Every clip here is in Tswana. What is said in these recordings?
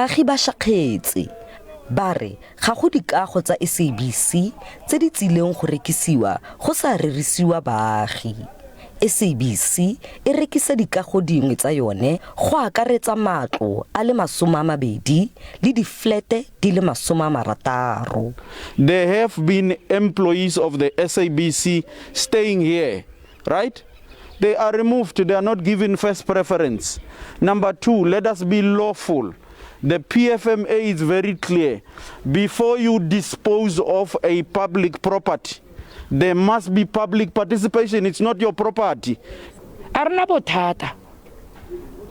Baagi ba shakgetse. Ba re ga go dikago tsa SABC tse di tsileng go rekisiwa go sa rerisiwa baagi. SABC e rekisa dikago dingwe tsa yone go akaretsa matlo a le 20 le diflete di le 60. There have been employees of the SABC staying here, right? They are removed, they are not given first preference. Number two, let us be lawful. The PFMA is very clear. Before you dispose of a public property, there must be public participation. It's not your property. A rena bothata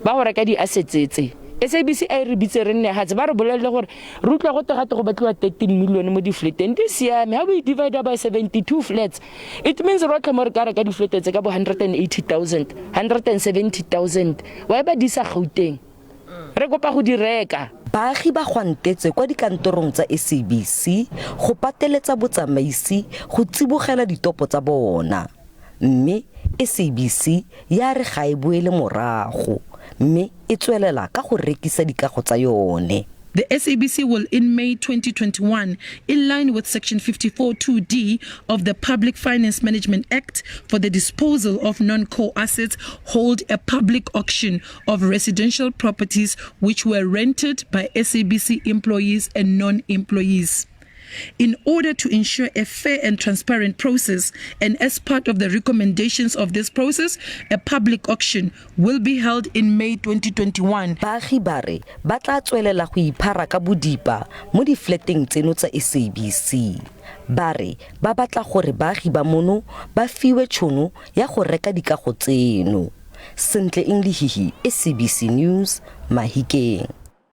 ba go reka di-assets tse. SABC a e re bitse, re nne gatse, ba re bolelele gore re utlwa go tegate go batliwa 13 million mo di-flateng. Di siame. Ga o e divide by 72 flats, it means rotlhe mo re ka reka di-flat tse ka bo 180 000, 170 000. Wa ba di isa Gauteng, re kopa go di reka. Baagi ba gwantetse kwa dikantorong tsa SABC go pateletsa botsamaisi go tsibogela ditopo tsa bona, mme SABC ya re ga e boele morago mme e tswelela ka go rekisa dikago tsa yone. The SABC will, in May 2021, in line with Section 54(2)(d) of the Public Finance Management Act for the disposal of non-core assets, hold a public auction of residential properties which were rented by SABC employees and non-employees. In order to ensure a fair and transparent process, and as part of the recommendations of this process, a public auction will be held in May 2021. Baagi ba re ba tla tswelela go iphara ka bodipa mo difleteng tseno tsa SABC. Ba re ba batla gore baagi ba mono ba fiwe tšhono ya go reka dikago tseno. Sentle Englehihi, SABC News, Mahikeng.